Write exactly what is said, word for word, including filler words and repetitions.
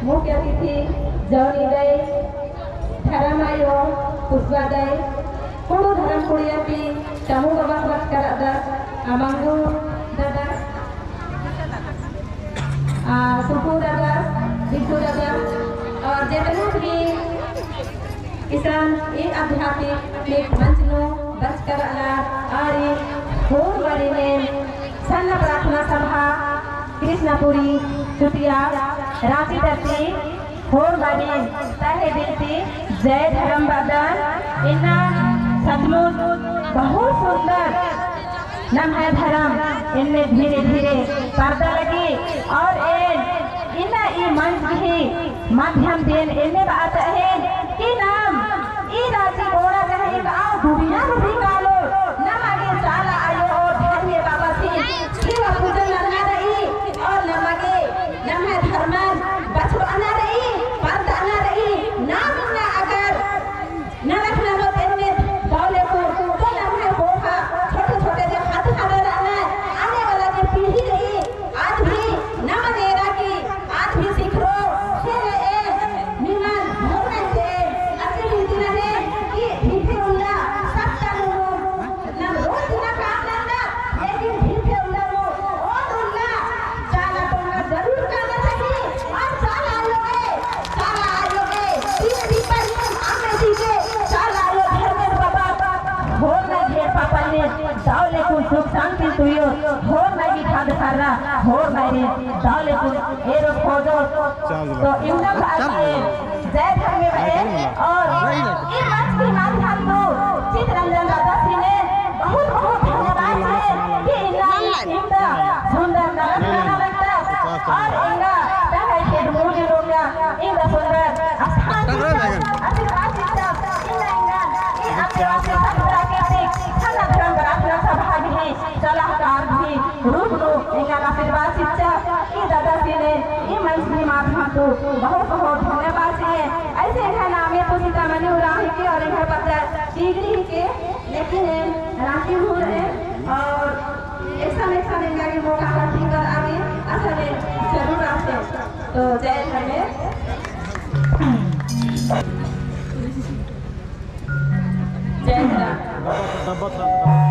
मुख्य अतिथि जौनी दई, धरम आयो पुष्पा दई, कुँड़ुख़ धरम कुड़िया ती तमु बबस बरचका रअदस, अम्बंगु ददस, आ, सुकु ददस, बिकु ददस, और जेतना भी इसन ई आध्यात्मिक मंच नू बरचका रअनर, आर ई होरमारिन एन सरना प्रार्थना सभा कृष्णापुरी चुटिया राँची तरती होरमारिन तहे दिल ती जय धरम बअदन। इन्ना सचमुच बहुत सुंदर नम्है धरम एन्ने धीरे धीरे परदा लगी और एन इन्ना ई मंच ही माध्यम ती एन एन्ने बआ चाहेन कि नाम ई राँची गोड़ा चाहे एक आर दुनिया नू भी कालो नमा गे चाला आयो और धर्मे बाबासिन सेवा पूजन नन्ना रई और नमा गे नम्है धर्मन बछाबअना रई, परदअना रई, नाम इन्ना अगर नलख ननोत एन्ने दव ले कुन, तो नम्है ख़ोख़ा छोटे छोटे जे ख़द्द ख़द्द रअनर, आने वाला जे पीढ़ी रई, आद भी नमन एरा की, आद भी सिखरो, से रई, निमन, मोर मेनते, अक्कु बिनती नने, कि ढिढे उल्ला, सत्ता नू, नम रोज ना काम नन्ना, लेकिन ढिढे उल्ला नू, ओन उल्ला, चाला टोंगा जरूर काना चाही, और चाला आयो गे, चाला आयो गे, तीन दीपन, आमे सीखे, चाला आयो धर्मेस बाबा, होरमर ढेर पापन ने, दव ले कुन सुख शांति तुयो, होरमर भी ख़द्द ख़र्रा, होरमर दव ले कुन एरो खोजो। तो इन्ना बात है, जय धर्मे बने, और ई मंच की माध्यम नू चितरंजन दादासिन बहुत बहुत धन्यवाद है कि इन्ना इन्ना सुंदर नलख नना लगदस और एंगा तंग्है खेड्ड मुंजा नू एंगा इन्ना सुंदर स्थान चिच्चस, आशीर्वाद चिच्चस, इन्ना एंगा ई आदिवासी प्राकृतिक सरना धरम प्रार्थना सभा गही सलाहकार गही रूप नू एंगन आशीर्वाद चिच्चस। ई दादासिन ई मंच गही माध्यम ती बहुत बहुत धन्यवाद चिए। ऐसे एंग्है नामे तो सीतामणि उराँव हिके और एंग्है पद्दा टिगरी हिके, लेकिन एन राँची हूँ रहे और एकसन एकसन एंगा गे मौका हाथी कर आगे असन एन जरूर आसे। तो जय धर्मेस। जय धर्मेस।